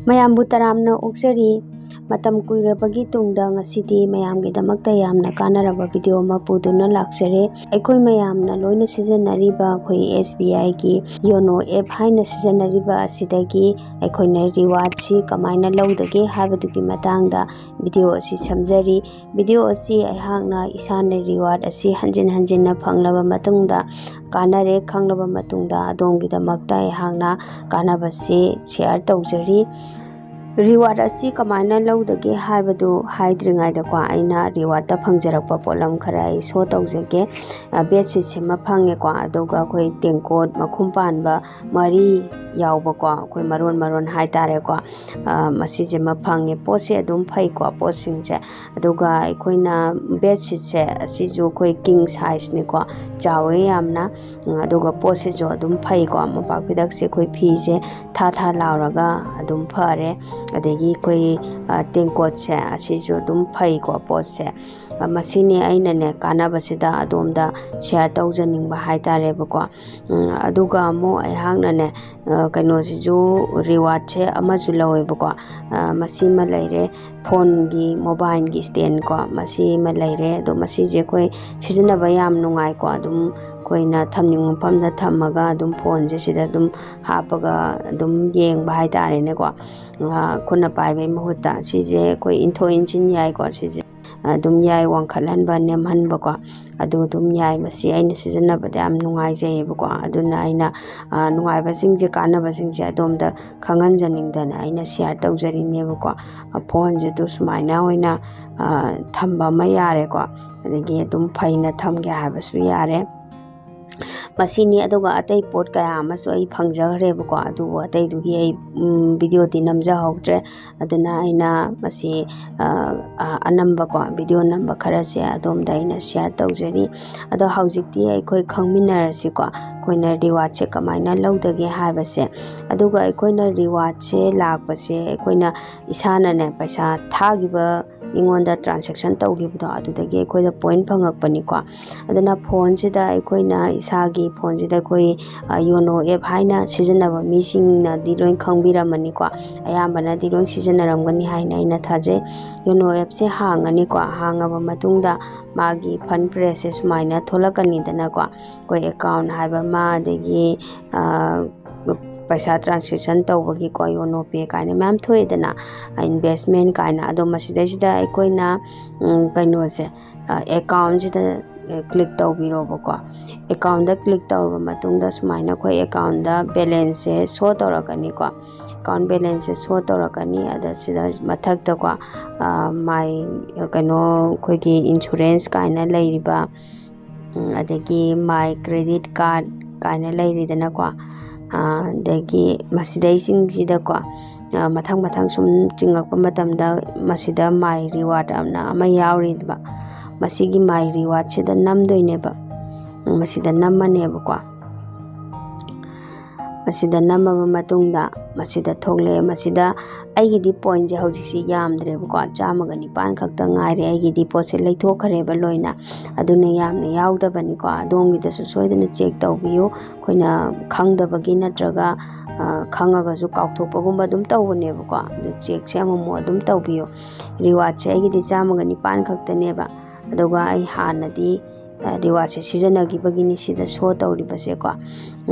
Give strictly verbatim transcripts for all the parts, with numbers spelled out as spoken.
ꯃꯌꯥꯝꯕꯨ ꯇꯔꯥꯝꯅ ꯑꯣꯛꯆꯔꯤ꯫ ꯃꯇꯝ ꯀꯨꯏꯔꯕꯒꯤ ꯇꯨꯡꯗ ꯉꯁꯤꯗꯤ ꯃꯌꯥꯝꯒꯤꯗꯃꯛꯇ ꯌꯥꯝꯅ ꯀꯥꯟꯅꯔꯕ ꯚꯤꯗꯤꯑꯣ ꯑꯃ ꯄꯨꯗꯨꯅ ꯂꯥꯛꯆꯔꯦ꯫ ꯑꯩꯈꯣꯏ ꯃꯌꯥꯝꯅ ꯂꯣꯏꯅ ꯁꯤꯖꯤꯟꯅꯔꯤꯕ ꯑꯩꯈꯣꯏ ꯑꯦꯁ ꯕꯤ ꯑꯥꯏꯒꯤ ꯌꯣꯅꯣ ꯑꯦꯞ ꯍꯥꯏꯅ ꯁꯤꯖꯤꯟꯅꯔꯤꯕ ꯑꯁꯤꯗꯒꯤ ꯑꯩꯈꯣꯏꯅ ꯔꯤꯋꯥꯔꯗꯁꯤ ꯀꯃꯥꯏꯅ ꯂꯧꯗꯒꯦ ꯍꯥꯏꯕꯗꯨꯒꯤ ꯃꯇꯥꯡꯗ ꯚꯤꯗꯤꯑꯣ ꯑꯁꯤ ꯁꯦꯝꯖꯔꯤ꯫ ꯚꯤꯗꯤꯑꯣ ꯑꯁꯤ ꯑꯩꯍꯥꯛꯅ ꯏꯁꯥꯅ ꯔꯤꯋꯥꯔꯗ ꯑꯁꯤ ꯍꯟꯖꯤꯟ ꯍꯟꯖꯤꯟꯅ ꯐꯪꯂꯕ ꯃꯇꯨꯡꯗ, ꯀꯥꯟꯅꯔꯦ ꯈꯪꯂꯕ ꯃꯇꯨꯡꯗ, ꯑꯗꯣꯝꯒꯤꯗꯃꯛꯇ ꯑꯩꯍꯥꯛꯅ ꯀꯥꯟꯅꯕꯁꯤ ꯁꯤꯌꯥꯔ ꯇꯧꯖꯔꯤ꯫ ꯔꯤꯋꯥꯔꯗ ꯑꯁꯤ ꯀꯃꯥꯏꯅ ꯂꯧꯗꯒꯦ ꯍꯥꯏꯕꯗꯨ ꯍꯥꯏꯗ꯭ꯔꯤꯉꯩꯗꯀꯣ, ꯑꯩꯅ ꯔꯤꯋꯥꯔꯗꯇ ꯐꯪꯖꯔꯛꯄ ꯄꯣꯠꯂꯝ ꯈꯔ ꯑꯩ ꯁꯣ ꯇꯧꯖꯒꯦ꯫ ꯑ, ꯕꯦꯗꯁꯤꯠꯁꯤꯃ ꯐꯪꯉꯦꯀꯣ, ꯑꯗꯨꯒ ꯑꯩꯈꯣꯏ ꯇꯦꯡꯀꯣꯠ ꯃꯈꯨꯝ ꯄꯥꯟꯕ ꯃꯔꯤ ꯌꯥꯎꯕꯀꯣ, ꯑꯩꯈꯣꯏ ꯃꯔꯣꯟ ꯃꯔꯣꯟ ꯍꯥꯏꯇꯥꯔꯦꯀꯣ, ꯑ, ꯃꯁꯤꯁꯤꯃ ꯐꯪꯉꯦ꯫ ꯄꯣꯠꯁꯦ ꯑꯗꯨꯝ ꯐꯩꯀꯣ, ꯄꯣꯠꯁꯤꯡꯁꯦ꯫ ꯑꯗꯨꯒ ꯑꯩꯈꯣꯏꯅ ꯕꯦꯗꯁꯤꯠꯁꯦ, ꯑꯁꯤꯁꯨ ꯑꯩꯈꯣꯏ ꯀꯤꯡ ꯁꯥꯏꯖꯅꯤꯀꯣ, ꯆꯥꯎꯋꯦ ꯌꯥꯝꯅ꯫ ꯎꯝ, ꯑꯗꯨꯒ ꯄꯣꯠꯁꯤꯁꯨ ꯑꯗꯨꯝ ꯐꯩꯀꯣ, ꯃꯣꯝꯄꯥꯛ ꯐꯤꯗꯛꯁꯦ ꯑꯩꯈꯣꯏ ꯐꯤꯁꯦ ꯊꯥ ꯊꯥ ꯂꯥꯎꯔꯒ ꯑꯗꯨꯝ ꯐꯔꯦ꯫ ꯑꯗꯒꯤ ꯑꯩꯈꯣꯏ, ꯑ, ꯇꯦꯡꯀꯣꯠꯁꯦ, ꯑꯁꯤꯁꯨ ꯑꯗꯨꯝ ꯐꯩꯀꯣ ꯄꯣꯠꯁꯦ꯫ ꯑ, ꯃꯁꯤꯅꯤ ꯑꯩꯅꯅꯦ ꯀꯥꯟꯅꯕꯁꯤꯗ ꯑꯗꯣꯝꯗ ꯁꯤꯌꯥꯔ ꯇꯧꯖꯅꯤꯡꯕ ꯍꯥꯏꯇꯥꯔꯦꯕꯀꯣ꯫ ꯎꯝ, ꯑꯗꯨꯒ ꯑꯃꯨꯛ ꯑꯩꯍꯥꯛꯅꯅꯦ, ꯑ, ꯀꯩꯅꯣꯁꯤꯁꯨ, ꯔꯤꯋꯥꯔꯗꯁꯦ ꯑꯃꯁꯨ ꯂꯧꯋꯦꯕꯀꯣ꯫ ꯑ, ꯃꯁꯤꯃ ꯂꯩꯔꯦ, ꯐꯣꯟꯒꯤ, ꯃꯣꯕꯥꯏꯜꯒꯤ ꯁ꯭ꯇꯦꯟ ꯀꯣ, ꯃꯁꯤꯃ ꯂꯩꯔꯦ꯫ ꯑꯗꯣ ꯃꯁꯤꯁꯦ ꯑꯩꯈꯣꯏ ꯁꯤꯖꯤꯟꯅꯕ ꯌꯥꯝ ꯅꯨꯡꯉꯥꯏꯀꯣ꯫ ꯑꯗꯨꯝ ꯑꯩꯈꯣꯏꯅ ꯊꯝꯅꯤꯡꯕ ꯃꯐꯝꯗ ꯊꯝꯃꯒ ꯑꯗꯨꯝ ꯐꯣꯟꯁꯦ ꯁꯤꯗ ꯑꯗꯨꯝ ꯍꯥꯞꯄꯒ ꯑꯗꯨꯝ ꯌꯦꯡꯕ ꯍꯥꯏꯇꯥꯔꯦꯅꯦꯀꯣ꯫ ꯑ, ꯈꯨꯠꯅ ꯄꯥꯏꯕꯩ ꯃꯍꯨꯠꯇ ꯁꯤꯁꯦ ꯑꯩꯈꯣꯏ ꯏꯟꯊꯣꯛ ꯏꯟꯁꯤꯟ ꯌꯥꯏꯀꯣ꯫ ꯁꯤꯁꯦ ꯑꯗꯨꯝ ꯌꯥꯏ, ꯋꯥꯡꯈꯠꯍꯟꯕ, ꯅꯦꯝꯍꯟꯕꯀꯣ, ꯑꯗꯨ ꯑꯗꯨꯝ ꯌꯥꯏ꯫ ꯃꯁꯤ ꯑꯩꯅ ꯁꯤꯖꯤꯟꯅꯕꯗ ꯌꯥꯝ ꯅꯨꯡꯉꯥꯏꯖꯩꯌꯦꯕꯀꯣ꯫ ꯑꯗꯨꯅ ꯑꯩꯅ, ꯑ, ꯅꯨꯡꯉꯥꯏꯕꯁꯤꯡꯁꯦ, ꯀꯥꯟꯅꯕꯁꯤꯡꯁꯦ ꯑꯗꯣꯝꯗ ꯈꯪꯍꯟꯖꯅꯤꯡꯗꯅ ꯑꯩꯅ ꯁꯤꯌꯥꯔ ꯇꯧꯖꯔꯤꯅꯦꯕꯀꯣ꯫ ꯑ, ꯐꯣꯟꯁꯦ ꯑꯗꯨ ꯁꯨꯃꯥꯏꯅ ꯑꯣꯏꯅ, ꯑ, ꯊꯝꯕ ꯑꯃ ꯌꯥꯔꯦꯀꯣ꯫ ꯑꯗꯒꯤ ꯑꯗꯨꯝ ꯐꯩꯅ ꯊꯝꯒꯦ ꯍꯥꯏꯕꯁꯨ ꯌꯥꯔꯦ꯫ ꯃꯁꯤꯅꯤ꯫ ꯑꯗꯨꯒ ꯑꯇꯩ ꯄꯣꯠ ꯀꯌꯥ ꯑꯃꯁꯨ ꯑꯩ ꯐꯪꯖꯈ꯭ꯔꯦꯕꯀꯣ, ꯑꯗꯨꯕꯨ ꯑꯇꯩꯗꯨꯒꯤ ꯑꯩ, ꯎꯝ, ꯚꯤꯗꯤꯑꯣꯗꯤ ꯅꯝꯖꯍꯧꯗ꯭ꯔꯦ꯫ ꯑꯗꯨꯅ ꯑꯩꯅ ꯃꯁꯤ, ꯑ, ꯑ, ꯑꯅꯝꯕꯀꯣ, ꯚꯤꯗꯤꯑꯣ ꯅꯝꯕ ꯈꯔꯁꯦ ꯑꯗꯣꯝꯗ ꯑꯩꯅ ꯁꯤꯌꯥꯔ ꯇꯧꯖꯔꯤ꯫ ꯑꯗꯣ ꯍꯧꯖꯤꯛꯇꯤ ꯑꯩꯈꯣꯏ ꯈꯪꯃꯤꯟꯅꯔꯁꯤꯀꯣ, ꯑꯩꯈꯣꯏꯅ ꯔꯤꯋꯥꯔꯗꯁꯦ ꯀꯃꯥꯏꯅ ꯂꯧꯗꯒꯦ ꯍꯥꯏꯕꯁꯦ꯫ ꯑꯗꯨꯒ ꯑꯩꯈꯣꯏꯅ ꯔꯤꯋꯥꯔꯗꯁꯦ ꯂꯥꯛꯄꯁꯦ ꯑꯩꯈꯣꯏꯅ ꯏꯁꯥꯅꯅꯦ ꯄꯩꯁꯥ ꯊꯥꯈꯤꯕ, ꯃꯤꯉꯣꯟꯗ ꯇ꯭ꯔꯥꯟꯁꯦꯛꯁꯟ ꯇꯧꯈꯤꯕꯗꯣ, ꯑꯗꯨꯗꯒꯤ ꯑꯩꯈꯣꯏꯗ ꯄꯣꯏꯟ ꯐꯪꯉꯛꯄꯅꯤꯀꯣ꯫ ꯑꯗꯨꯅ ꯐꯣꯟꯁꯤꯗ ꯑꯩꯈꯣꯏꯅ ꯏꯁꯥꯒꯤ ꯐꯣꯟꯁꯤꯗ ꯑꯩꯈꯣꯏ ꯌꯣꯅꯣ ꯑꯦꯞ ꯍꯥꯏꯅ ꯁꯤꯖꯤꯟꯅꯕ ꯃꯤꯁꯤꯡꯅꯗꯤ ꯂꯣꯏ ꯈꯪꯕꯤꯔꯝꯃꯅꯤꯀꯣ꯫ ꯑꯌꯥꯝꯕꯅꯗꯤ ꯂꯣꯏ ꯁꯤꯖꯤꯟꯅꯔꯝꯒꯅꯤ ꯍꯥꯏꯅ ꯑꯩꯅ ꯊꯥꯖꯩ꯫ ꯌꯣꯅꯣ ꯑꯦꯞꯁꯦ ꯍꯥꯡꯉꯅꯤꯀꯣ꯫ ꯍꯥꯡꯉꯕ ꯃꯇꯨꯡꯗ ꯃꯥꯒꯤ ꯐꯟ ꯄ꯭ꯔꯦꯁꯁꯦ ꯁꯨꯃꯥꯏꯅ ꯊꯣꯛꯂꯛꯀꯅꯤꯗꯅꯀꯣ꯫ ꯑꯩꯈꯣꯏ ꯑꯦꯀꯥꯎꯟ ꯍꯥꯏꯕ ꯑꯃ, ꯑꯗꯒꯤ ꯄꯩꯁꯥ ꯇ꯭ꯔꯥꯟꯁꯦꯛꯁꯟ ꯇꯧꯕꯒꯤꯀꯣ, ꯌꯣꯅꯣ ꯄꯦ ꯀꯥꯏꯅ ꯃꯌꯥꯝ ꯊꯣꯛꯑꯦꯗꯅ, ꯏꯟꯚꯦꯁꯃꯦꯟ ꯀꯥꯏꯅ꯫ ꯑꯗꯣ ꯃꯁꯤꯗꯩꯁꯤꯗ ꯑꯩꯈꯣꯏꯅ ꯀꯩꯅꯣꯁꯦ, ꯑꯦꯀꯥꯎꯟꯁꯤꯗ ꯀ꯭ꯂꯤꯛ ꯇꯧꯕꯤꯔꯣꯕꯀꯣ꯫ ꯑꯦꯀꯥꯎꯟꯗ ꯀ꯭ꯂꯤꯛ ꯇꯧꯔꯕ ꯃꯇꯨꯡꯗ ꯁꯨꯃꯥꯏꯅ ꯑꯩꯈꯣꯏ ꯑꯦꯀꯥꯎꯟꯗ ꯕꯦꯂꯦꯟꯁꯁꯦ ꯁꯣ ꯇꯧꯔꯛꯀꯅꯤꯀꯣ꯫ ꯑꯦꯀꯥꯎꯟ ꯕꯦꯂꯦꯟꯁꯁꯦ ꯁꯣ ꯇꯧꯔꯛꯀꯅꯤ꯫ ꯑꯗ ꯁꯤꯗ ꯃꯊꯛꯇꯀꯣ, ꯃꯥꯏ ꯀꯩꯅꯣ, ꯑꯩꯈꯣꯏꯒꯤ ꯏꯟꯁꯨꯔꯦꯟꯁ ꯀꯥꯏꯅ ꯂꯩꯔꯤꯕ, ꯑꯗꯒꯤ ꯃꯥꯏ ꯀ꯭ꯔꯦꯗꯤꯠ ꯀꯥꯔꯠ ꯀꯥꯏꯅ ꯂꯩꯔꯤꯗꯅꯀꯣ꯫ ꯑꯗꯒꯤ ꯃꯁꯤꯗꯩꯁꯤꯡꯁꯤꯗꯀꯣ, ꯃꯊꯪ ꯃꯊꯪ ꯁꯨꯝ ꯆꯤꯡꯉꯛꯄ ꯃꯇꯝꯗ ꯃꯁꯤꯗ ꯃꯥꯏ ꯔꯤꯋꯥꯔꯠ ꯑꯅ ꯑꯃ ꯌꯥꯎꯔꯤꯕ꯫ ꯃꯁꯤꯒꯤ ꯃꯥꯏ ꯔꯤꯋꯥꯔꯠꯁꯤꯗ ꯅꯝꯗꯣꯏꯅꯦꯕ꯫ ꯃꯁꯤꯗ ꯅꯝꯃꯅꯦꯕꯀꯣ꯫ ꯃꯁꯤꯗ ꯅꯝꯃꯕ ꯃꯇꯨꯡꯗ ꯃꯁꯤꯗ ꯊꯣꯛꯂꯛꯑꯦ꯫ ꯃꯁꯤꯗ ꯑꯩꯒꯤꯗꯤ ꯄꯣꯏꯟꯁꯦ ꯍꯧꯖꯤꯛꯁꯤ ꯌꯥꯝꯗ꯭ꯔꯦꯕꯀꯣ, ꯆꯥꯝꯃꯒ ꯅꯤꯄꯥꯟ ꯈꯛꯇ ꯉꯥꯏꯔꯦ꯫ ꯑꯩꯒꯤꯗꯤ ꯄꯣꯠꯁꯦ ꯂꯩꯊꯣꯛꯈ꯭ꯔꯦꯕ ꯂꯣꯏꯅ, ꯑꯗꯨꯅ ꯌꯥꯝꯅ ꯌꯥꯎꯗꯕꯅꯤꯀꯣ꯫ ꯑꯗꯣꯝꯒꯤꯗꯁꯨ ꯁꯣꯏꯗꯅ ꯆꯦꯛ ꯇꯧꯕꯤꯌꯨ꯫ ꯑꯩꯈꯣꯏꯅ ꯈꯪꯗꯕꯒꯤ ꯅꯠꯇ꯭ꯔꯒ ꯈꯪꯉꯒꯁꯨ ꯀꯥꯎꯊꯣꯛꯄꯒꯨꯝꯕ ꯑꯗꯨꯝ ꯇꯧꯕꯅꯦꯕꯀꯣ꯫ ꯑꯗꯨ ꯆꯦꯛꯁꯦ ꯑꯃꯨꯛꯃꯨꯛ ꯑꯗꯨꯝ ꯇꯧꯕꯤꯌꯨ꯫ ꯔꯤꯋꯥꯔꯠꯁꯦ ꯑꯩꯒꯤꯗꯤ ꯆꯥꯝꯃꯒ ꯅꯤꯄꯥꯟ ꯈꯛꯇꯅꯦꯕ꯫ ꯑꯗꯨꯒ ꯑꯩ ꯍꯥꯟꯅꯗꯤ ꯔꯤꯋꯥꯔꯠꯁꯦ ꯁꯤꯖꯤꯟꯅꯈꯤꯕꯒꯤꯅꯤ ꯁꯤꯗ ꯁꯣ ꯇꯧꯔꯤꯕꯁꯦꯀꯣ꯫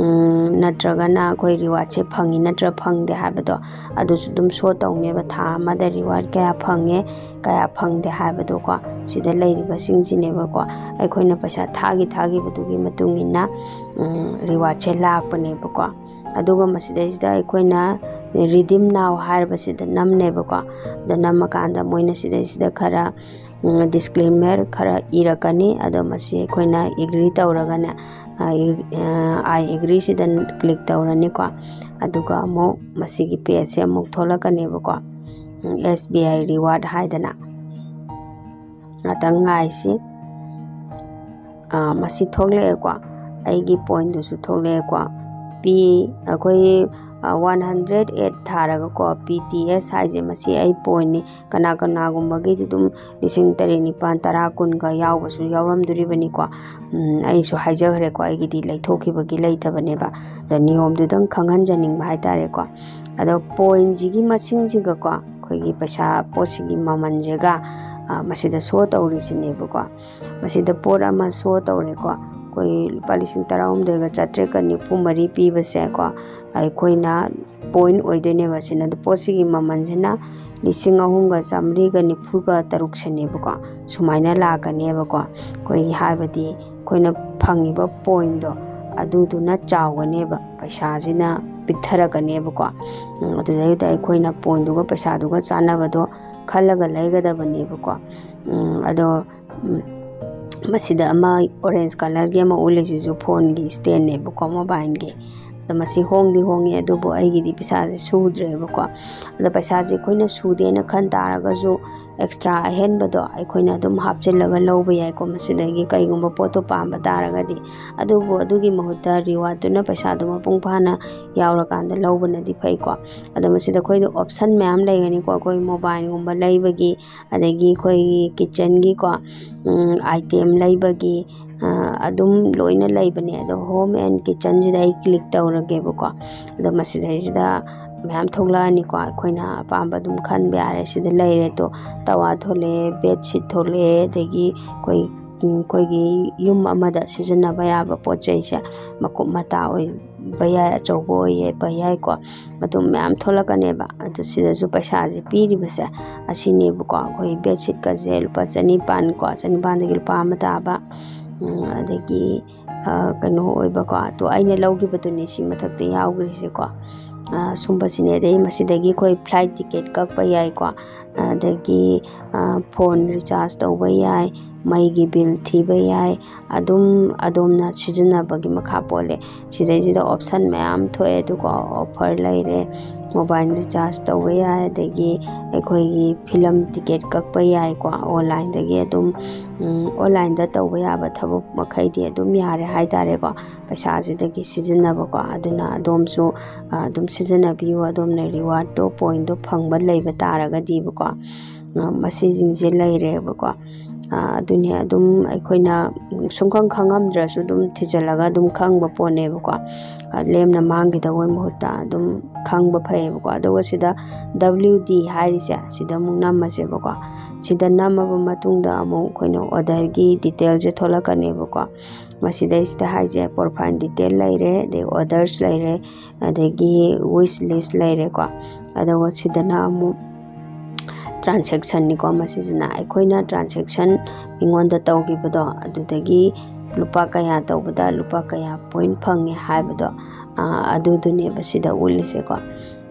ꯅꯠꯇ꯭ꯔꯒꯅ ꯑꯩꯈꯣꯏ ꯔꯤꯋꯥꯔꯠꯁꯦ ꯐꯪꯉꯤ ꯅꯠꯇ꯭ꯔ ꯐꯪꯗꯦ ꯍꯥꯏꯕꯗꯣ ꯑꯗꯨꯁꯨ ꯑꯗꯨꯝ ꯁꯣ ꯇꯧꯅꯦꯕ꯫ ꯊꯥ ꯑꯃꯗ ꯔꯤꯋꯥꯔꯠ ꯀꯌꯥ ꯐꯪꯉꯦ, ꯀꯌꯥ ꯐꯪꯗꯦ ꯍꯥꯏꯕꯗꯣꯀꯣ꯫ ꯁꯤꯗ ꯂꯩꯔꯤꯕꯁꯤꯡꯁꯤꯅꯦꯕꯀꯣ꯫ ꯑꯩꯈꯣꯏꯅ ꯄꯩꯁꯥ ꯊꯥꯈꯤ ꯊꯥꯈꯤꯕꯗꯨꯒꯤ ꯃꯇꯨꯡ ꯏꯟꯅ ꯔꯤꯋꯥꯔꯠꯁꯦ ꯂꯥꯛꯄꯅꯦꯕꯀꯣ꯫ ꯑꯗꯨꯒ ꯃꯁꯤꯗꯩꯁꯤꯗ ꯑꯩꯈꯣꯏꯅ redeem now ꯍꯥꯏꯔꯤꯕꯁꯤꯗ ꯅꯝꯅꯦꯕꯀꯣ꯫ ꯑꯗ ꯅꯝꯃꯀꯥꯟꯗ ꯃꯣꯏꯅ ꯁꯤꯗꯩꯁꯤꯗ ꯈꯔ ꯗꯤꯁꯀ꯭ꯂꯦꯃꯔ ꯈꯔ ꯏꯔꯛꯀꯅꯤ꯫ ꯑꯗꯣ ꯃꯁꯤ ꯑꯩꯈꯣꯏꯅ ꯑꯦꯒ꯭ꯔꯤ ꯇꯧꯔꯒꯅꯦ, ꯑꯥꯏ ꯑꯦꯒ꯭ꯔꯤꯁꯤꯗ ꯀ꯭ꯂꯤꯛ ꯇꯧꯔꯅꯤꯀꯣ꯫ ꯑꯗꯨꯒ ꯑꯃꯨꯛ ꯃꯁꯤꯒꯤ ꯄꯦꯖꯁꯦ ꯑꯃꯨꯛ ꯊꯣꯛꯂꯛꯀꯅꯦꯕꯀꯣ, ꯑꯦꯁ ꯕꯤ ꯑꯥꯏ ꯔꯤꯋꯥꯔꯠ ꯍꯥꯏꯗꯅ꯫ ꯉꯥꯛꯇꯪ ꯉꯥꯏꯁꯤ꯫ ꯃꯁꯤ ꯊꯣꯛꯂꯛꯑꯦꯀꯣ꯫ ꯑꯩꯒꯤ ꯄꯣꯏꯟꯗꯨꯁꯨ ꯊꯣꯛꯂꯛꯑꯦꯀꯣ꯫ ꯄꯤ ꯑꯩꯈꯣꯏ ꯋꯥꯟ ꯍꯟꯗ꯭ꯔꯦꯠ ꯑꯦꯠ ꯊꯥꯔꯒꯀꯣ, ꯄꯤ ꯇꯤ ꯑꯦꯁ ꯍꯥꯏꯁꯦ ꯃꯁꯤ ꯑꯩ ꯄꯣꯏꯟꯅꯤ꯫ ꯀꯅꯥ ꯀꯅꯥꯒꯨꯝꯕꯒꯤꯗꯤ ꯑꯗꯨꯝ ꯂꯤꯁꯤꯡ ꯇꯔꯦꯠ, ꯅꯤꯄꯥꯟ, ꯇꯔꯥ, ꯀꯨꯟꯒ ꯌꯥꯎꯕꯁꯨ ꯌꯥꯎꯔꯝꯗꯣꯔꯤꯕꯅꯤꯀꯣ꯫ ꯎꯝ, ꯑꯩꯁꯨ ꯍꯥꯏꯖꯈ꯭ꯔꯦꯀꯣ, ꯑꯩꯒꯤꯗꯤ ꯂꯩꯊꯣꯛꯈꯤꯕꯒꯤ ꯂꯩꯇꯕꯅꯦꯕ꯫ ꯑꯗꯣ ꯅꯤꯌꯣꯝꯗꯨꯗꯪ ꯈꯪꯍꯟꯖꯅꯤꯡꯕ ꯍꯥꯏꯇꯥꯔꯦꯀꯣ꯫ ꯑꯗꯣ ꯄꯣꯏꯟꯁꯤꯒꯤ ꯃꯁꯤꯡꯁꯤꯒꯀꯣ, ꯑꯩꯈꯣꯏꯒꯤ ꯄꯩꯁꯥ ꯄꯣꯠꯁꯤꯒꯤ ꯃꯃꯜꯁꯤꯒ, ꯑ, ꯃꯁꯤꯗ ꯁꯣ ꯇꯧꯔꯤꯁꯤꯅꯦꯕꯀꯣ꯫ ꯃꯁꯤꯗ ꯄꯣꯠ ꯑꯃ ꯁꯣ ꯇꯧꯔꯦꯀꯣ, ꯑꯩꯈꯣꯏ ꯂꯨꯄꯥ ꯂꯤꯁꯤꯡ ꯇꯔꯥꯍꯨꯝꯗꯣꯏꯒ ꯆꯥꯇ꯭ꯔꯦꯠꯀ ꯅꯤꯐꯨ ꯃꯔꯤ ꯄꯤꯕꯁꯦꯀꯣ, ꯑꯩꯈꯣꯏꯅ ꯄꯣꯏꯟ ꯑꯣꯏꯗꯣꯏꯅꯦꯕ ꯁꯤꯅ꯫ ꯑꯗꯣ ꯄꯣꯠꯁꯤꯒꯤ ꯃꯃꯜꯁꯤꯅ ꯂꯤꯁꯤꯡ ꯑꯍꯨꯝꯒ ꯆꯥꯃꯔꯤꯒ ꯅꯤꯐꯨꯒ ꯇꯔꯨꯛꯁꯤꯅꯦꯕꯀꯣ꯫ ꯁꯨꯃꯥꯏꯅ ꯂꯥꯛꯀꯅꯦꯕꯀꯣ꯫ ꯑꯩꯈꯣꯏꯒꯤ, ꯍꯥꯏꯕꯗꯤ ꯑꯩꯈꯣꯏꯅ ꯐꯪꯉꯤꯕ ꯄꯣꯏꯟꯗꯣ, ꯑꯗꯨꯗꯨꯅ ꯆꯥꯎꯒꯅꯦꯕ, ꯄꯩꯁꯥꯁꯤꯅ ꯄꯤꯛꯊꯔꯛꯀꯅꯦꯕꯀꯣ꯫ ꯎꯝ, ꯑꯗꯨꯗꯩꯗ ꯑꯩꯈꯣꯏꯅ ꯄꯣꯏꯟꯗꯨꯒ ꯄꯩꯁꯥꯗꯨꯒ ꯆꯥꯟꯅꯕꯗꯣ ꯈꯜꯂꯒ ꯂꯩꯒꯗꯕꯅꯦꯕꯀꯣ꯫ ꯎꯝ, ꯑꯗꯣ, ꯎꯝ, ꯃꯁꯤꯗ ꯑꯃ ꯑꯣꯔꯦꯟꯖ ꯀꯂꯔꯒꯤ ꯑꯃ ꯎꯠꯂꯤꯁꯤꯁꯨ ꯐꯣꯟꯒꯤ ꯏꯁꯇꯦꯟꯅꯦꯕꯀꯣ, ꯃꯣꯕꯥꯏꯜꯒꯤ꯫ ꯑꯗꯣ ꯃꯁꯤ ꯍꯣꯡꯗꯤ ꯍꯣꯡꯉꯤ, ꯑꯗꯨꯕꯨ ꯑꯩꯒꯤꯗꯤ ꯄꯩꯁꯥꯁꯦ ꯁꯨꯗ꯭ꯔꯦꯕꯀꯣ꯫ ꯑꯗꯣ ꯄꯩꯁꯥꯁꯦ ꯑꯩꯈꯣꯏꯅ ꯁꯨꯗꯦꯅ ꯈꯟ ꯇꯥꯔꯒꯁꯨ, ꯑꯦꯛꯁꯇ꯭ꯔꯥ ꯑꯍꯦꯟꯕꯗꯣ ꯑꯩꯈꯣꯏꯅ ꯑꯗꯨꯝ ꯍꯥꯞꯆꯤꯜꯂꯒ ꯂꯧꯕ ꯌꯥꯏꯀꯣ꯫ ꯃꯁꯤꯗꯒꯤ ꯀꯩꯒꯨꯝꯕ ꯄꯣꯠꯇꯣ ꯄꯥꯝꯕ ꯇꯥꯔꯒꯗꯤ꯫ ꯑꯗꯨꯕꯨ ꯑꯗꯨꯒꯤ ꯃꯍꯨꯠꯇ ꯔꯤꯋꯥꯔꯗꯇꯨꯅ ꯄꯩꯁꯥꯗꯣ ꯃꯄꯨꯡ ꯐꯥꯅ ꯌꯥꯎꯔꯀꯥꯟꯗ ꯂꯧꯕꯅꯗꯤ ꯐꯩꯀꯣ꯫ ꯑꯗꯣ ꯃꯁꯤꯗ ꯑꯩꯈꯣꯏꯗ ꯑꯣꯞꯁꯟ ꯃꯌꯥꯝ ꯂꯩꯒꯅꯤꯀꯣ꯫ ꯑꯩꯈꯣꯏ ꯃꯣꯕꯥꯏꯜꯒꯨꯝꯕ ꯂꯩꯕꯒꯤ, ꯑꯗꯒꯤ ꯑꯩꯈꯣꯏꯒꯤ ꯀꯤꯠꯆꯟꯒꯤꯀꯣ, ꯎꯝ, ꯑꯥꯏꯇꯦꯝ ꯂꯩꯕꯒꯤ, ꯑ, ꯑꯗꯨꯝ ꯂꯣꯏꯅ ꯂꯩꯕꯅꯦ꯫ ꯑꯗꯣ ꯍꯣꯝ ꯑꯦꯟ ꯀꯤꯠꯆꯟꯁꯤꯗ ꯑꯩ ꯀ꯭ꯂꯤꯛ ꯇꯧꯔꯒꯦꯕꯀꯣ꯫ ꯑꯗꯣ ꯃꯁꯤꯗꯩꯁꯤꯗ ꯃꯌꯥꯝ ꯊꯣꯛꯂꯛꯑꯅꯤꯀꯣ꯫ ꯑꯩꯈꯣꯏꯅ ꯑꯄꯥꯝꯕ ꯑꯗꯨꯝ ꯈꯟꯕ ꯌꯥꯔꯦ꯫ ꯁꯤꯗ ꯂꯩꯔꯦ꯫ ꯑꯗꯣ ꯇꯋꯥ ꯊꯣꯛꯂꯛꯑꯦ, ꯕꯦꯠꯁꯤꯠ ꯊꯣꯛꯂꯛꯑꯦ, ꯑꯗꯒꯤ ꯑꯩꯈꯣꯏ, ꯎꯝ, ꯑꯩꯈꯣꯏꯒꯤ ꯌꯨꯝ ꯑꯃꯗ ꯁꯤꯖꯤꯟꯅꯕ ꯌꯥꯕ ꯄꯣꯠ ꯆꯩꯁꯦ, ꯃꯀꯨꯞ ꯃꯇꯥ ꯑꯣꯏꯕ ꯌꯥꯏ, ꯑꯆꯧꯕ ꯑꯣꯏꯕ ꯌꯥꯏꯀꯣ꯫ ꯑꯗꯨꯝ ꯃꯌꯥꯝ ꯊꯣꯛꯂꯛꯀꯅꯦꯕ꯫ ꯑꯗꯣ ꯁꯤꯗꯁꯨ ꯄꯩꯁꯥꯁꯦ ꯄꯤꯔꯤꯕꯁꯦ ꯑꯁꯤꯅꯦꯕꯀꯣ꯫ ꯑꯩꯈꯣꯏ ꯕꯦꯠꯁꯤꯠꯀꯁꯦ ꯂꯨꯄꯥ ꯆꯅꯤꯄꯥꯟꯀꯣ, ꯆꯅꯤꯄꯥꯟꯗꯒꯤ ꯂꯨꯄꯥ ꯑꯃ ꯇꯥꯕ, ꯎꯝ, ꯑꯗꯒꯤ, ꯑ, ꯀꯩꯅꯣ ꯑꯣꯏꯕꯀꯣ꯫ ꯑꯗꯣ ꯑꯩꯅ ꯂꯧꯈꯤꯕꯗꯨꯅꯤ ꯁꯤ ꯃꯊꯛꯇ ꯌꯥꯎꯈ꯭ꯔꯤꯁꯦꯀꯣ꯫ ꯑ, ꯁꯨꯝꯕꯁꯤꯅꯦ꯫ ꯑꯗꯩ ꯃꯁꯤꯗꯒꯤ ꯑꯩꯈꯣꯏ ꯐ꯭ꯂꯥꯏꯠ ꯇꯤꯀꯦꯠ ꯀꯛꯄ ꯌꯥꯏꯀꯣ, ꯑꯗꯒꯤ, ꯑ, ꯐꯣꯟ ꯔꯤꯆꯥꯔꯖ ꯇꯧꯕ ꯌꯥꯏ, ꯃꯩꯒꯤ ꯕꯤꯜ ꯊꯤꯕ ꯌꯥꯏ, ꯑꯗꯨꯝ ꯑꯗꯣꯝꯅ ꯁꯤꯖꯤꯟꯅꯕꯒꯤ ꯃꯈꯥ ꯄꯣꯜꯂꯦ꯫ ꯁꯤꯗꯩꯁꯤꯗ ꯑꯣꯞꯁꯟ ꯃꯌꯥꯝ ꯊꯣꯛꯑꯦ꯫ ꯑꯗꯨꯒ ꯑꯣꯐꯔ ꯂꯩꯔꯦ, ꯃꯣꯕꯥꯏꯜ ꯔꯤꯆꯥꯔꯖ ꯇꯧꯕ ꯌꯥꯏ, ꯑꯗꯒꯤ ꯑꯩꯈꯣꯏꯒꯤ ꯐꯤꯂꯝ ꯇꯤꯀꯦꯠ ꯀꯛꯄ ꯌꯥꯏꯀꯣ꯫ ꯑꯣꯟꯂꯥꯏꯟꯗꯒꯤ ꯑꯗꯨꯝ, ꯎꯝ, ꯑꯣꯟꯂꯥꯏꯟꯗ ꯇꯧꯕ ꯌꯥꯕ ꯊꯕꯛ ꯃꯈꯩꯗꯤ ꯑꯗꯨꯝ ꯌꯥꯔꯦ ꯍꯥꯏꯇꯥꯔꯦꯀꯣ, ꯄꯩꯁꯥꯁꯤꯗꯒꯤ ꯁꯤꯖꯤꯟꯅꯕꯀꯣ꯫ ꯑꯗꯨꯅ ꯑꯗꯣꯝꯁꯨ, ꯑ, ꯑꯗꯨꯝ ꯁꯤꯖꯤꯟꯅꯕꯤꯌꯨ, ꯑꯗꯣꯝꯅ ꯔꯤꯋꯥꯔꯗꯇꯣ, ꯄꯣꯏꯟꯠꯇꯣ ꯐꯪꯕ ꯂꯩꯕ ꯇꯥꯔꯒꯗꯤꯕꯀꯣ꯫ ꯑ, ꯃꯁꯤꯁꯤꯡꯁꯦ ꯂꯩꯔꯦꯕꯀꯣ꯫ ꯑ, ꯑꯗꯨꯅꯦ, ꯑꯗꯨꯝ ꯑꯩꯈꯣꯏꯅ ꯁꯨꯡꯈꯪ ꯈꯪꯉꯝꯗ꯭ꯔꯁꯨ ꯑꯗꯨꯝ ꯊꯤꯖꯤꯜꯂꯒ ꯑꯗꯨꯝ ꯈꯪꯕ ꯄꯣꯠꯅꯦꯕꯀꯣ꯫ ꯑ, ꯂꯦꯝꯅ ꯃꯥꯡꯈꯤꯗꯧꯕꯩ ꯃꯍꯨꯠꯇ ꯑꯗꯨꯝ ꯈꯪꯕ ꯐꯩꯌꯦꯕꯀꯣ꯫ ꯑꯗꯨꯒ ꯁꯤꯗ W D ꯍꯥꯏꯔꯤꯁꯦ, ꯁꯤꯗ ꯑꯃꯨꯛ ꯅꯝꯃꯁꯦꯕꯀꯣ꯫ ꯁꯤꯗ ꯅꯝꯃꯕ ꯃꯇꯨꯡꯗ ꯑꯃꯨꯛ ꯑꯩꯈꯣꯏꯅ ꯑꯣꯔꯗꯔꯒꯤ ꯗꯤꯇꯦꯜꯁꯦ ꯊꯣꯛꯂꯛꯀꯅꯦꯕꯀꯣ꯫ ꯃꯁꯤꯗꯩꯁꯤꯗ ꯍꯥꯏꯁꯦ, ꯄ꯭ꯔꯣꯐꯥꯏꯜ ꯗꯤꯇꯦꯜ ꯂꯩꯔꯦ, ꯑꯗꯩ ꯑꯣꯔꯗꯔꯁ ꯂꯩꯔꯦ, ꯑꯗꯒꯤ ꯋꯤꯁ ꯂꯤꯁ ꯂꯩꯔꯦꯀꯣ꯫ ꯑꯗꯨꯒ ꯁꯤꯗꯅ ꯑꯃꯨꯛ ꯇ꯭ꯔꯥꯟꯁꯦꯛꯁꯟꯅꯤꯀꯣ꯫ ꯃꯁꯤꯁꯤꯅ ꯑꯩꯈꯣꯏꯅ ꯇ꯭ꯔꯥꯟꯁꯦꯛꯁꯟ ꯃꯤꯉꯣꯟꯗ ꯇꯧꯈꯤꯕꯗꯣ, ꯑꯗꯨꯗꯒꯤ ꯂꯨꯄꯥ ꯀꯌꯥ ꯇꯧꯕꯗ ꯂꯨꯄꯥ ꯀꯌꯥ ꯄꯣꯏꯟꯠ ꯐꯪꯉꯦ ꯍꯥꯏꯕꯗꯣ, ꯑ, ꯑꯗꯨꯗꯨꯅꯦꯕ ꯁꯤꯗ ꯎꯠꯂꯤꯁꯦꯀꯣ꯫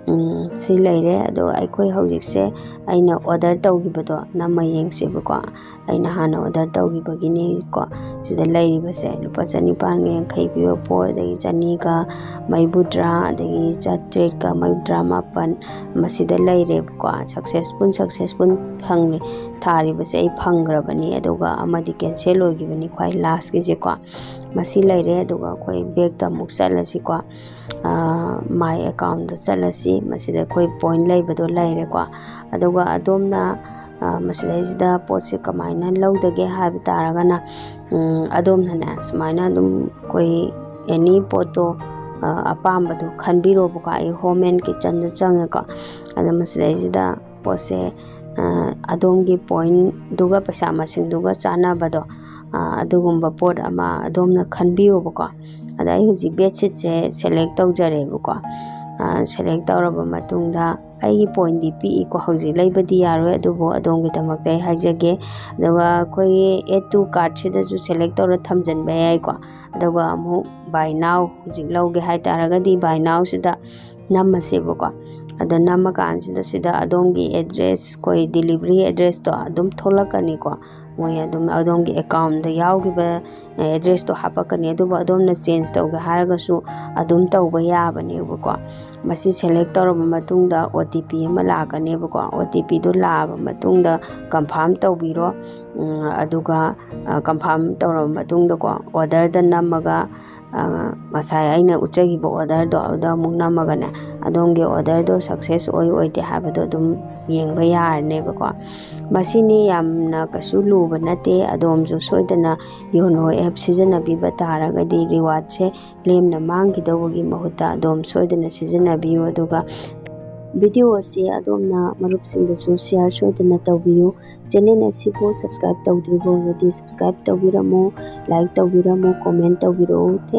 ꯎꯝ, ꯁꯤ ꯂꯩꯔꯦ꯫ ꯑꯗꯣ ꯑꯩꯈꯣꯏ ꯍꯧꯖꯤꯛꯁꯦ ꯑꯩꯅ ꯑꯣꯔꯗꯔ ꯇꯧꯈꯤꯕꯗꯣ ꯅꯝꯃ ꯌꯦꯡꯁꯦꯕꯀꯣ꯫ ꯑꯩꯅ ꯍꯥꯟꯅ ꯑꯣꯔꯗꯔ ꯇꯧꯈꯤꯕꯒꯤꯅꯦꯀꯣ꯫ ꯁꯤꯗ ꯂꯩꯔꯤꯕꯁꯦ ꯂꯨꯄꯥ ꯆꯅꯤꯄꯥꯟꯒ ꯌꯥꯡꯈꯩ ꯄꯤꯕ ꯄꯣꯠ, ꯑꯗꯒꯤ ꯆꯅꯤꯒ ꯃꯔꯤꯐꯨꯇꯔꯥ, ꯑꯗꯒꯤ ꯆꯥꯇ꯭ꯔꯦꯠꯀ ꯃꯔꯤꯐꯨꯇꯔꯥ ꯃꯥꯄꯟ, ꯃꯁꯤꯗ ꯂꯩꯔꯦꯕꯀꯣ꯫ ꯁꯛꯁꯦꯁꯐꯨꯜ, ꯁꯛꯁꯦꯁꯐꯨꯜ ꯐꯪꯉꯦ꯫ ꯊꯥꯔꯤꯕꯁꯦ ꯑꯩ ꯐꯪꯈ꯭ꯔꯕꯅꯤ, ꯑꯗꯨꯒ ꯑꯃꯗꯤ ꯀꯦꯟꯁꯦꯜ ꯑꯣꯏꯈꯤꯕꯅꯤ, ꯈ꯭ꯋꯥꯏ ꯂꯥꯁꯀꯤꯁꯦꯀꯣ꯫ ꯃꯁꯤ ꯂꯩꯔꯦ꯫ ꯑꯗꯨꯒ ꯑꯩꯈꯣꯏ ꯕꯦꯛꯇ ꯑꯃꯨꯛ ꯆꯠꯂꯁꯤꯀꯣ꯫ ꯑ, ꯃꯥꯏ ꯑꯦꯀꯥꯎꯟꯗ ꯆꯠꯂꯁꯤ꯫ ꯃꯁꯤꯗ ꯑꯩꯈꯣꯏ ꯄꯣꯏꯟꯠ ꯂꯩꯕꯗꯣ ꯂꯩꯔꯦꯀꯣ꯫ ꯑꯗꯨꯒ ꯑꯗꯣꯝꯅ, ꯑ, ꯃꯁꯤꯗꯩꯁꯤꯗ ꯄꯣꯠꯁꯦ ꯀꯃꯥꯏꯅ ꯂꯧꯗꯒꯦ ꯍꯥꯏꯕ ꯇꯥꯔꯒꯅ, ꯎꯝ, ꯑꯗꯣꯝꯅꯅꯦ ꯁꯨꯃꯥꯏꯅ ꯑꯗꯨꯝ ꯑꯩꯈꯣꯏ ꯑꯦꯅꯤ ꯄꯣꯠꯇꯣ, ꯑ, ꯑꯄꯥꯝꯕꯗꯣ ꯈꯟꯕꯤꯔꯣꯕꯀꯣ꯫ ꯑꯩ ꯍꯣꯝ ꯑꯦꯟ ꯀꯤꯠꯆꯟꯗ ꯆꯪꯉꯦꯀꯣ꯫ ꯑꯗ ꯃꯁꯤꯗꯩꯁꯤꯗ ꯄꯣꯠꯁꯦ, ꯑ, ꯑꯗꯣꯝꯒꯤ ꯄꯣꯏꯟꯠꯗꯨꯒ ꯄꯩꯁꯥ ꯃꯁꯤꯡꯗꯨꯒ ꯆꯥꯟꯅꯕꯗꯣ, ꯑ, ꯑꯗꯨꯒꯨꯝꯕ ꯄꯣꯠ ꯑꯃ ꯑꯗꯣꯝꯅ ꯈꯟꯕꯤꯌꯣꯕꯀꯣ꯫ ꯑꯗ ꯑꯩ ꯍꯧꯖꯤꯛ ꯕꯦꯗꯁꯤꯠꯁꯦ ꯁꯦꯂꯦꯛ ꯇꯧꯖꯔꯦꯕꯀꯣ꯫ ꯑ, ꯁꯦꯂꯦꯛ ꯇꯧꯔꯕ ꯃꯇꯨꯡꯗ ꯑꯩꯒꯤ ꯄꯣꯏꯟꯠꯗꯤ ꯄꯤꯛꯏꯀꯣ, ꯍꯧꯖꯤꯛ ꯂꯩꯕꯗꯤ ꯌꯥꯔꯣꯏ, ꯑꯗꯨꯕꯨ ꯑꯗꯣꯝꯒꯤꯗꯃꯛꯇ ꯑꯩ ꯍꯥꯏꯖꯒꯦ꯫ ꯑꯗꯨꯒ ꯑꯩꯈꯣꯏꯒꯤ add to cart ꯁꯤꯗꯁꯨ ꯁꯦꯂꯦꯛ ꯇꯧꯔ ꯊꯝꯖꯤꯟꯕ ꯌꯥꯏꯀꯣ꯫ ꯑꯗꯨꯒ ꯑꯃꯨꯛ buy now, ꯍꯧꯖꯤꯛ ꯂꯧꯒꯦ ꯍꯥꯏꯇꯥꯔꯒꯗꯤ buy now ꯁꯤꯗ ꯅꯝꯃꯁꯦꯕꯀꯣ꯫ ꯑꯗ ꯅꯝꯃꯀꯥꯟꯁꯤꯗ ꯁꯤꯗ ꯑꯗꯣꯝꯒꯤ ꯑꯦꯗ꯭ꯔꯦꯁ, ꯑꯩꯈꯣꯏ ꯗꯤꯂꯤꯚꯔꯤ ꯑꯦꯗ꯭ꯔꯦꯁꯇꯣ ꯑꯗꯨꯝ ꯊꯣꯛꯂꯛꯀꯅꯤꯀꯣ꯫ ꯃꯣꯏ ꯑꯗꯨꯝ ꯑꯗꯣꯝꯒꯤ ꯑꯦꯀꯥꯎꯟꯗ ꯌꯥꯎꯈꯤꯕ ꯑꯦꯗ꯭ꯔꯦꯁꯇꯣ ꯍꯥꯞꯄꯛꯀꯅꯤ, ꯑꯗꯨꯕꯨ ꯑꯗꯣꯝꯅ ꯆꯦꯟꯖ ꯇꯧꯒꯦ ꯍꯥꯏꯔꯒꯁꯨ ꯑꯗꯨꯝ ꯇꯧꯕ ꯌꯥꯕꯅꯦꯕꯀꯣ꯫ ꯃꯁꯤ ꯁꯦꯂꯦꯛ ꯇꯧꯔꯕ ꯃꯇꯨꯡꯗ ꯑꯣ ꯇꯤ ꯄꯤ ꯑꯃ ꯂꯥꯛꯀꯅꯦꯕꯀꯣ꯫ ꯑꯣ ꯇꯤ ꯄꯤꯗꯨ ꯂꯥꯛꯑꯕ ꯃꯇꯨꯡꯗ ꯀꯟꯐꯥꯝ ꯇꯧꯕꯤꯔꯣ꯫ ꯎꯝ, ꯑꯗꯨꯒ ꯀꯟꯐꯥꯝ ꯇꯧꯔꯕ ꯃꯇꯨꯡꯗꯀꯣ, ꯑꯣꯗꯔꯗ ꯅꯝꯃꯒ, ꯑ, ꯉꯁꯥꯏ ꯑꯩꯅ ꯎꯠꯆꯈꯤꯕ ꯑꯣꯗꯔꯗꯣ ꯑꯗꯨꯗ ꯑꯃꯨꯛ ꯅꯝꯃꯒꯅꯦ, ꯑꯗꯣꯝꯒꯤ ꯑꯣꯗꯔꯗꯣ ꯁꯛꯁꯦꯁ ꯑꯣꯏ ꯑꯣꯏꯗꯦ ꯍꯥꯏꯕꯗꯣ ꯑꯗꯨꯝ ꯌꯦꯡꯕ ꯌꯥꯔꯅꯦꯕꯀꯣ꯫ ꯃꯁꯤꯅꯤ, ꯌꯥꯝꯅ ꯀꯩꯁꯨ ꯂꯨꯕ ꯅꯠꯇꯦ꯫ ꯑꯗꯣꯝꯁꯨ ꯁꯣꯏꯗꯅ ꯌꯣꯅꯣ ꯑꯦꯞ ꯁꯤꯖꯤꯟꯅꯕꯤꯕ ꯇꯥꯔꯒꯗꯤ ꯔꯤꯋꯥꯔꯗꯁꯦ ꯂꯦꯝꯅ ꯃꯥꯡꯈꯤꯗꯧꯕꯒꯤ ꯃꯍꯨꯠꯇ ꯑꯗꯣꯝ ꯁꯣꯏꯗꯅ ꯁꯤꯖꯤꯟꯅꯕꯤꯌꯨ꯫ ꯑꯗꯨꯒ ꯚꯤꯗꯤꯑꯣ ꯑꯁꯤ ꯑꯗꯣꯝꯅ ꯃꯔꯨꯞꯁꯤꯡꯗꯁꯨ ꯁꯤꯌꯥꯔ ꯁꯣꯏꯗꯅ ꯇꯧꯕꯤꯌꯨ꯫ ꯆꯦꯅꯦꯜ ꯑꯁꯤꯕꯨ ꯁꯕꯁꯀ꯭ꯔꯥꯏꯕ ꯇꯧꯗ꯭ꯔꯤꯕ ꯑꯣꯏꯔꯒꯗꯤ ꯁꯕꯁꯀ꯭ꯔꯥꯏꯕ ꯇꯧꯕꯤꯔꯝꯃꯨ, ꯂꯥꯏꯛ ꯇꯧꯕꯤꯔꯝꯃꯨ, ꯀꯣꯃꯦꯟ ꯇꯧꯕꯤꯔꯛꯎ꯫ Thank